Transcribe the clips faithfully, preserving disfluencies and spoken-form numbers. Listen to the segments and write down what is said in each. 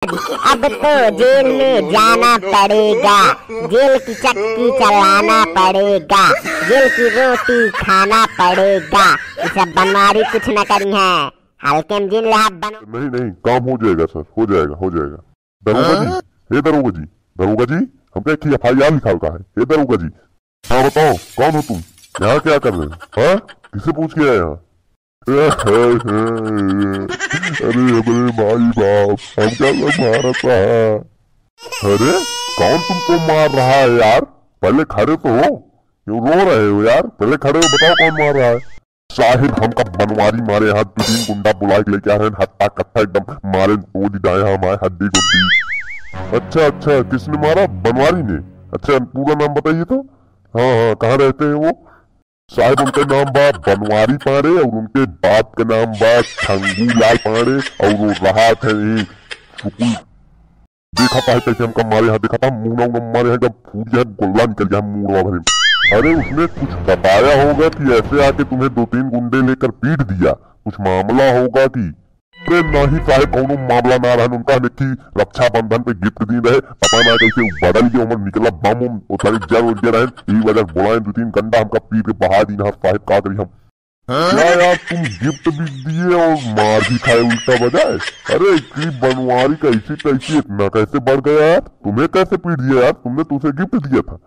अब तो जेल में जाना पड़ेगा, जेल की चक्की चलाना पड़ेगा, जेल की रोटी खाना पड़ेगा। ये सब बनवारी कुछ न करी है, हल्के में जिन लेहा बन- नहीं, नहीं, काम हो जाएगा सर, हो जाएगा, हो जाएगा। दरोगा जी, हाँ? हे दरोगा जी, दरोगा जी, हमका एक एफ आई आर लिखावे का है। हे दरोगा जी, हाँ बताओ, कौन हो तुम? यहाँ क्या कर रहे हो? हाँ, किससे पूछ के आए यहाँ? अरे हमरे माई बाप, हमका सब मारत रहा। अरे, कौन तुमको मार रहा है यार? पहले खड़े तो हो, क्यों रो रहे हो यार? पहले खड़े हो, बताओ कौन मार रहा है? साहेब, हमका बनवारी मारे, यहाँ दो तीन गुंडा बुला के लेके आ रहे हैं, हत्ता कत्ता एकदम मारे, तोड़ डाए हमारे हड्डी गुड्डी। अच्छा, अच्छा, किसने मारा? बनवारी ने? अच्छा, पूरा नाम बताइए तो। हाँ, हाँ, कहाँ रहते हैं वो? साहेब, उनके नाम बा बनवारी पांड़े और उनके बाप के नाम बा छंगू लाल पांड़े और वो रहा थे यही सुकुल। देखा था कैसे हमका मारे, यहाँ देखा था मुंह ना उन्हें मारे, यहाँ जब फूट गया गोला निकल गया मुंह भरे। अरे, उसने कुछ बताया होगा कि ऐसे आके तुम्हें दो तीन गुंडे लेकर पीट दिया, कुछ मामला होगा कि? अरे नहीं साहेब, कौनो मामला ना रहन, उनका हमें की रक्षाबंधन पे गिफ्ट दी रहे, पता ना कैसे उ बदल गया, उमर निकला बम उम, वो सारे जर उड़ गया रहन, यही वजह से बोला है, दो तीन गंडा हमका पीट के बहा दी ना साहेब, का करी हम? क्या यार, तुम गिफ्ट भी दिए और मार भी खाए उल्टा बजाए? अरे, इतनी बनवारी कैसी कैसी इतना कैसे बढ़ गया यार? तुम्हें कैसे पीट दिया यार? तुमने तो उसे गिफ्ट दिया था।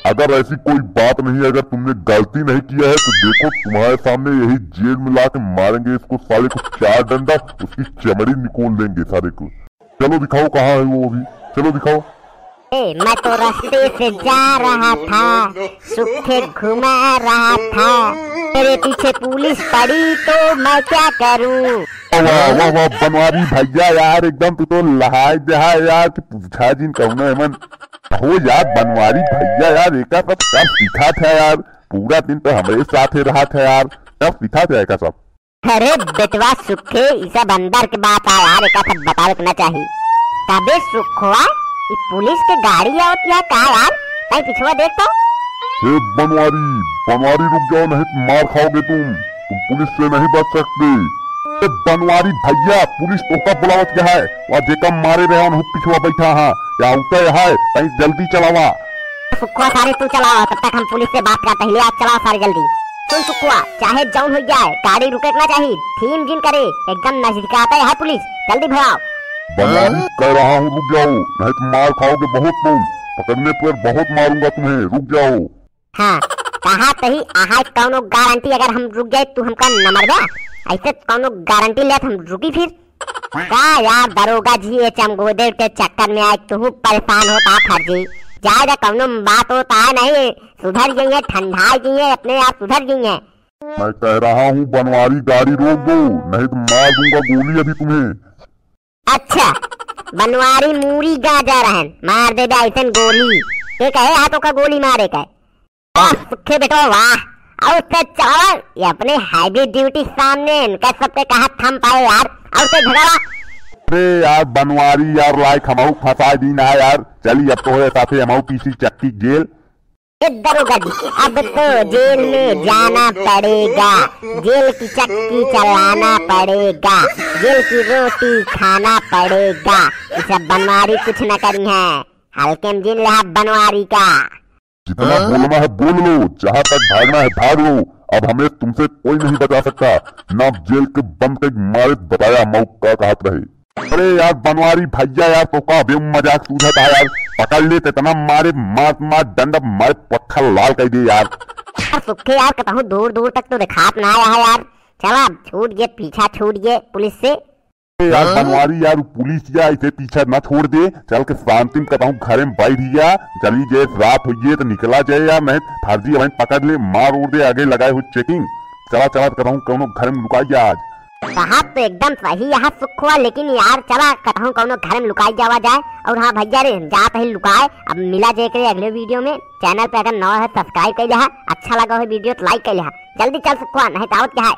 अगर ऐसी कोई बात नहीं है, अगर तुमने गलती नहीं किया है तो देखो, तुम्हारे सामने यही जेल में ला के मारेंगे इसको, साले को चार डंडा, उसकी चमड़ी निकोल देंगे सारे को। चलो दिखाओ कहाँ है वो अभी, चलो दिखाओ। ए, मैं तो रास्ते से जा रहा था, सुखे घुमा रहा था, मेरे पीछे पुलिस पड़ी तो मैं क्या करूं? वाह, वाह, वाह, बनवारी भैया यार, एकदम तू तो लहाय दहाय यार, कि पूछा जिन कौनो एमन हो यार, बनवारी भैया यार, एका सब कब सीखा था यार, पूरा दिन तो हमरे साथे रहा था यार, कब सीखा था एका सब? अरे बेटवा सुखे, ई सब अंदर के बात है यार, एका सब बतावे के ना चाही। तबे सुखवा, ई पुलिस के गाड़ी आवत है का यार? तई पिछवा देख तो। हे बनवारी, बनवारी रुक जाओ, नहीं तो मार खाओगे तुम, तुम पुलिस से नहीं बच सकते। ए बनवारी भैया, पुलिस तोहका बुलावत के है, वहाँ जेका मारे रहे उन्हों पिछवा बैठा है, या उतर है, तई जल्दी चलावा। सुखुआ सारे तू चलावा, तब तक हम पुलिस से बात करते हैं। ले आज चलाओ सारे जल्दी। सुन सुखुआ, चाहे जौन हो जाए, गाड़ी रुके के ना चाहिए, धीम जिन करे, एकदम नजदीकाते है पुलिस, जल्दी भगाओ। बनवारी कह रहा हूँ रुक जाओ, नहीं तो मार खाओगे बहुत तुम, पकड़ने पर बहुत मारूंगा तुम्हें, रुक जाओ। हाँ, कहा तही आहाय कौनो गारंटी, अगर हम रुक जाए तू हमका न मरबा? ऐसे कौनो गारंटी लेत हम रुकी फिर? का यार दरोगा जी, ये चमगोदड़ के चक्कर में आए तू परेशान होता फर्जी। जाए दे, कौनो बात होता है नहीं, सुधर गई है, ठंडा गई है, अपने आप सुधर गई है। मैं कह रहा हूँ बनवारी गाड़ी रोक दो, नहीं तो मार दूंगा गोली अभी तुम्हें। अच्छा, बनवारी मूरी गाजा रहन, मार देबे ऐसन गोली। के कहे हा तोका गोली मारे का? वाह, सुखे बेटो, वाह। और ते चलावा, ये अपने heavy duty सामने इनका सबके कहा थम पाए यार। और ते भगावा। अरे यार, बनवारी यार, लाइक हमहू फंसा दी ना यार। चली, अब तो होए साथे हमहू पीसी चक्की जेल। ए दरोगा जी, अब तो जेल में जाना पड़ेगा, जेल की चक्की चलाना पड़ेगा, जेल की रोटी खाना पड़ेगा। ये सब बनवारी कुछ न करी है, हल्के में जिन लेहा बनवारी का। जितना हाँ? बोलना है बोल लो, जहाँ तक भागना है भाग लो। अब हमें तुमसे कोई नहीं बचा सकता। ना जेल के बंद के मारे बताया मौका कहत रहे। अरे यार बनवारी भैया यार, तोका अबे मजाक सूझत है यार। पकड़ ले, इतना मारे, मार मार डंडा मारे, पत्थर लाल कर दे यार। यार सुखे यार, कतहूँ दूर दूर तक तो दिखात ना आया है यार। चला, छूट गए, पीछा छूट गए पुलिस से। ए यार हाँ? बनवारी यार, उ पुलिस या इसे पीछा ना छोड़ दे, चल के शांति में कतहूँ घरे में बैठ गया, चली जे रात होइए तो निकला जाए यार, नहीं फर्जी अबहिन पकड़ ले, मार उड़ दे, आगे लगाए हो checking। चला चला कतहूँ कौनो घरे में लुकाई जा आज। कहा तो एकदम सही यहाँ सुखवा, लेकिन यार चला कतहूँ कौनो घरे में लुकाई जावा जाए। और हाँ भैया रे, हम जात ही लुकाए, अब मिला जे करे अगले video में। Channel पे अगर नवा है subscribe कर लिहा, अच्छा लगा हो video तो like कर लिहा। जल्दी चल सुखवा, नहीं तो आवत क्या है।